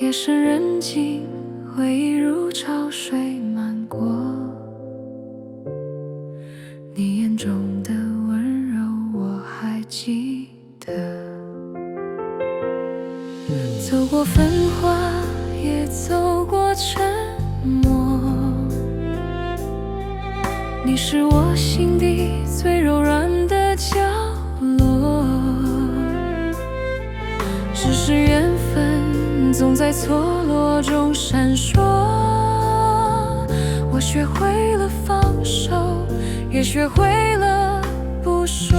夜深人靜，回憶如潮水漫過。你眼中的溫柔我還記得。走過繁華，也走過沉默。你是我心底最柔軟的角落。只是緣分總在錯落中閃爍。我學會了放手，也學會了不說。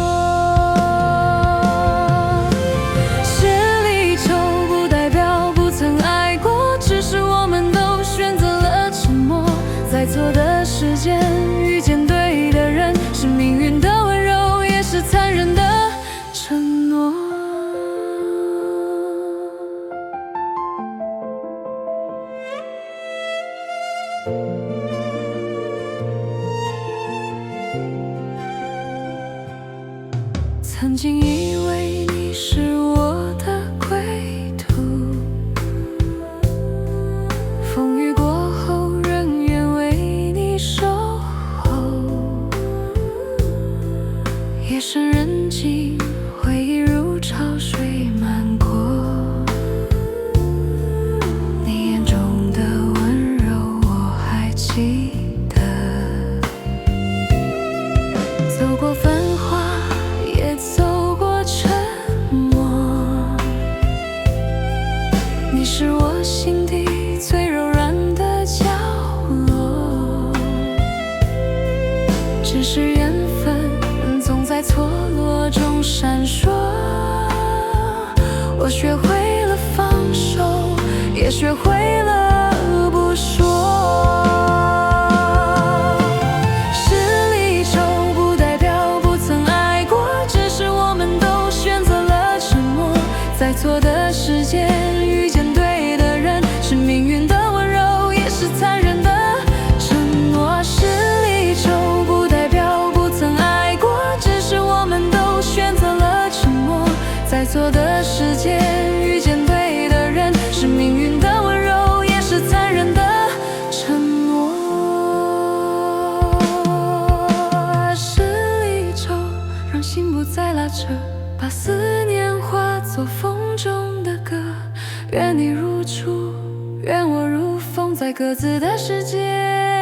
是離愁不代表不曾愛過，只是我們都選擇了沉默。在錯的時間遇見對的人，是命運的溫柔，也是殘忍的承諾。曾經以為你是我的歸途，風雨過後仍願為你守候。夜深人靜，回憶如潮水漫過。你眼中的溫柔我還記得。走過繁華，也走過沉默。你是我心底最柔軟的角落。只是緣分總在錯落中閃爍。我學會了放手，也學會了不說。是離愁不代表不曾愛過，只是我們都選擇了沉默。在錯的時間遇見對的人，是命運的溫柔，也是殘忍的承諾。是離愁不代表不曾愛過，只是我們都選擇了沉默。在錯的時間遇見對的人，是命運的溫柔，也是殘忍的承諾。是離愁，讓心不再拉扯，把思念化作風中的歌。願你如初，願我如風，在各自的世界。